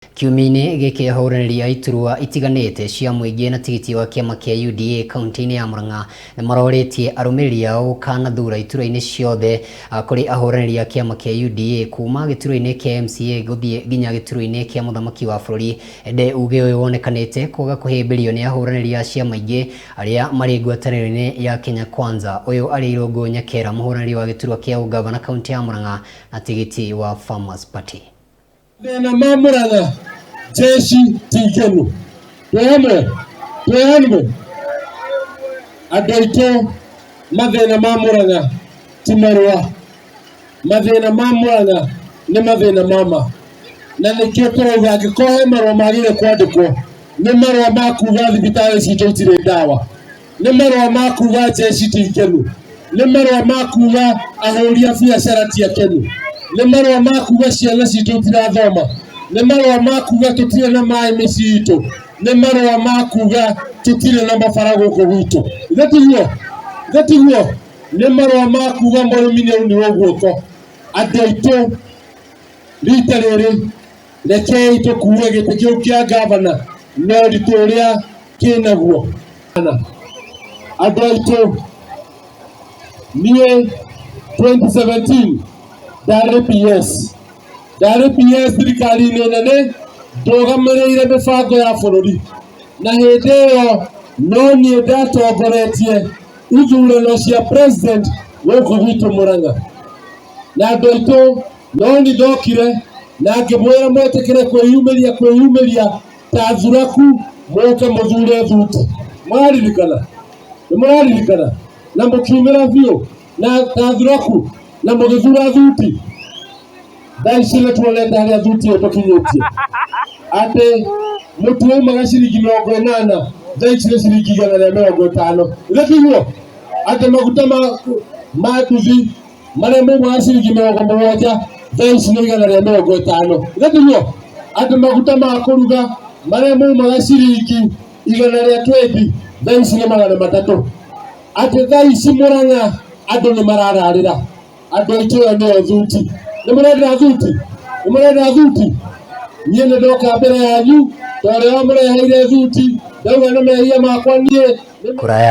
Kiumia-inĩ gĩkĩ ahũranĩri a iturwa itiganĩte cia mũingĩ na tigiti wa kĩama kĩa UDA kaunti-inĩ ya Murang'a nĩ marorĩtie arũmĩrĩri ao gũkanathuura iturwa-inĩ ciothe kũrĩ ahũranĩri a kĩama kĩa UDA kuma gĩturwa-inĩ kĩa MCA gũthiĩ nginya gĩturwa-inĩ kĩa mũthamaki wa bũrũri. Ĩndĩ uge ũyũ wonekanĩte kwaga kũhĩmbĩrio nĩ ahũranĩri a ciama ingĩ arĩa marĩ ngwatanĩro-inĩ ya Kenya Kwanza. Ũyũ arĩ Irũngũ Nyakera, mũhũranĩri wa gĩturwa kĩa ũngavana kaunti ya Murang'a na tigiti wa Farmers Party. Mathĩna ma Murang'a jeshi ti ngenu. Twĩ hamwe, twĩ hamwe. Andũ aitũ mathĩna ma Murang'a ti marũa. Mathĩna ma Murang'a nĩ mathĩna ma ma. Na nĩkĩo tũrauga angĩkorwo he marũa magĩrĩire kwandĩkwo nĩ marũa ma kuga thibitarĩ citũ itirĩ ndawa. Nĩ marũa ma kuga jeshi ti ngenu. Nĩ marũa ma kuga ahũri a biacara ti akenu. Nĩ marũa ma kuga ciana citũ itirathoma. Nĩ marũa ma kuga tũtirĩ na maĩ mĩciĩ itũ. Nĩ marũa ma kuga tũtirĩ na mabara gũkũ gwitũ. Ithe tiguo? Ithe tiguo? Nĩ marũa ma kuga mũrĩmi nĩ aunirwo guoko. Andũ aitũ rita rĩrĩ rekei tũkue gĩtĩ kĩu kĩa ngavana na ũritũ ũrĩa kĩnaguo. Andũ aitũ niĩ 2017 ndarĩ PS, ndarĩ PS thirikari-inĩ nene ndũgamĩrĩire mĩbango ya bũrũri, na hĩndĩ ĩyo no niĩ ndatongoretie ithurano cia president gũkũ gwitũ Murang'a. Na andũ aitũ no nĩ ndokire na ngĩmwĩra mwĩtĩkĩre kwĩyumĩria kwĩyumĩria ta thuraku mũke mũthure thuti. Mũraririkana? Nĩ mũraririkana? Na mũkiumĩra biũ na ta thuraku na mũgĩthura thuti. Thaa ici nĩ tuonete harĩa thuti ĩyo tũkinyĩtie atĩ mũtu waumaga ciringi 80 thaa ici nĩ ciringi 150. Ithe tiguo? Atĩ maguta ma nduthi marĩa maumaga ciringi 70 thaa ici nĩ 150. Ithe tiguo? Atĩ maguta ma kũruga marĩa maumaga ciringi 120 thaa ici nĩ 300. Atĩ thaa ici Murang'a andũ nĩ marararĩra. Andũ aitũ ĩyo nĩyo thuti. Nĩ mũrenda thuti? Nĩ mũrenda thuti? Niĩ nĩ ndoka mbere yanyu ta ũrĩa wamũreheire thuti, ndauga nĩ mehia makwa niĩ. Kũraya.